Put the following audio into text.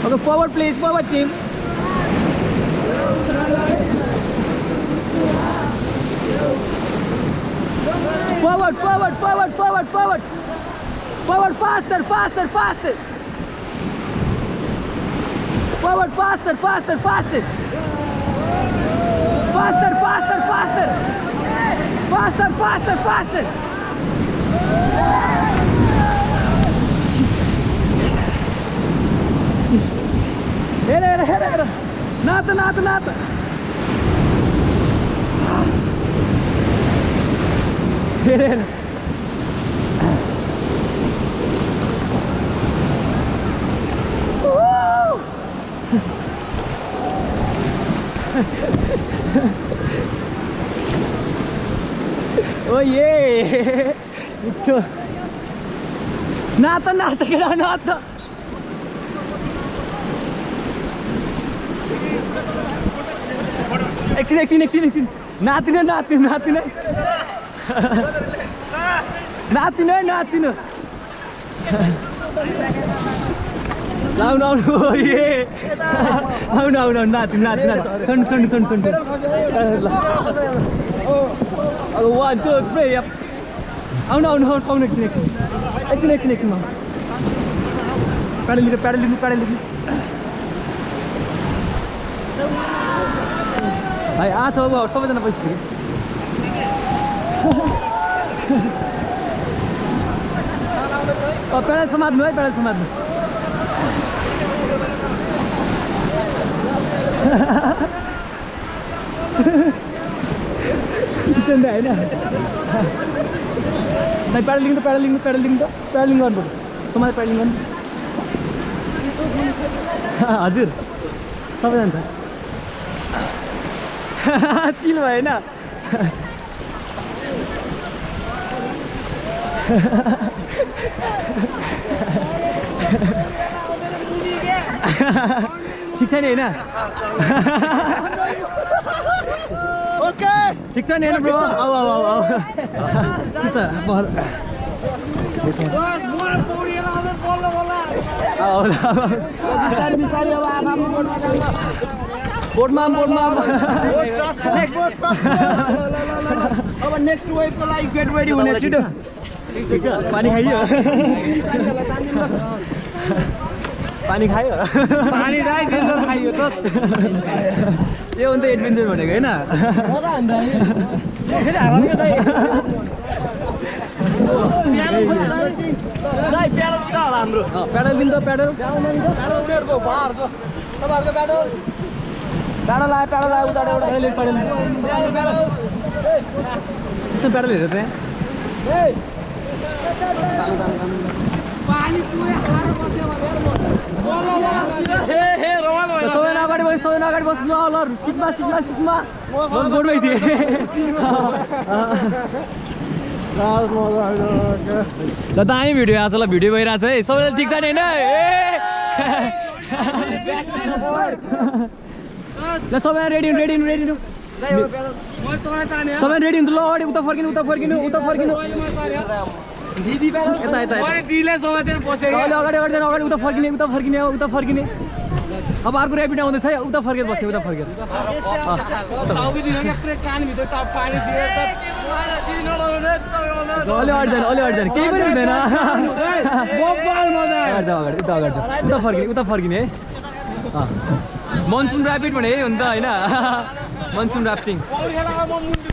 Okay, forward please, forward team. Forward, forward, forward, forward, forward. Forward, faster, faster, faster. Forward, faster, faster, faster. Faster, faster, faster. Faster, faster, faster. Here. Nata. Here. Oh yeah! Ito. Nata, kailangan nata. Exin. Natin na. Natin na. No, yeah. No, natin. Sun. 1, 2, 3, yep. Oh no, next. Exin, ma'am. Paddle. Hai, सबैजना बसिसक्यो pedal समात्नु है pedal समात्नु किसनले हैन भाइ पेडलिङ गर्नु समाज पेडलिङ गर्नु हजुर सबैजना चिल भएन ठिक छ नि हैन ओके ठिक छ नि हैन ब्रो आउ किस बिस्तारै अब आफू बोर्डमा अब नेक्स्ट वेभको लागि गेट रेडी हुने छिटो ठिक छ पानी खाइयो पानी खायो पानी एडभेन्चर खाइयो त यो हो नि त एडभेन्चर भनेको हैन मजा हुन्छ नि फेरि हावाले दाइ प्याडल छ होला हाम्रो प्याडल दिन त प्याडल उनीहरुको भाहरुको तपाईहरुको प्याडल आयो उता प्याडल यस्तो प्याडल हेर त पानी पुरै खाएर बस्यो भने सबैजना अगाडि बस्नु ल सिटमा गोडमै थिए ल दामी भिडियो आएको छ ल भिडियो भइरहेछ है सबैले ठिक छ नि हैन ल सबैजना रेडी सबै रेडी हुन्छ ल अगाडि उता फर्किनु दिदी यता ओए दिले सबैजना बसेको अगाडि उता फर्किने अब अर्को र्यापिड आउँदैछ है उता फर्केर बस्ने कान भित्र पानी अलि अड्दैन केही पनि हुँदैन उता फर्किने है मनसुन र्यापिड भने यही हो नि त हैन मनसुन राफ्टिङ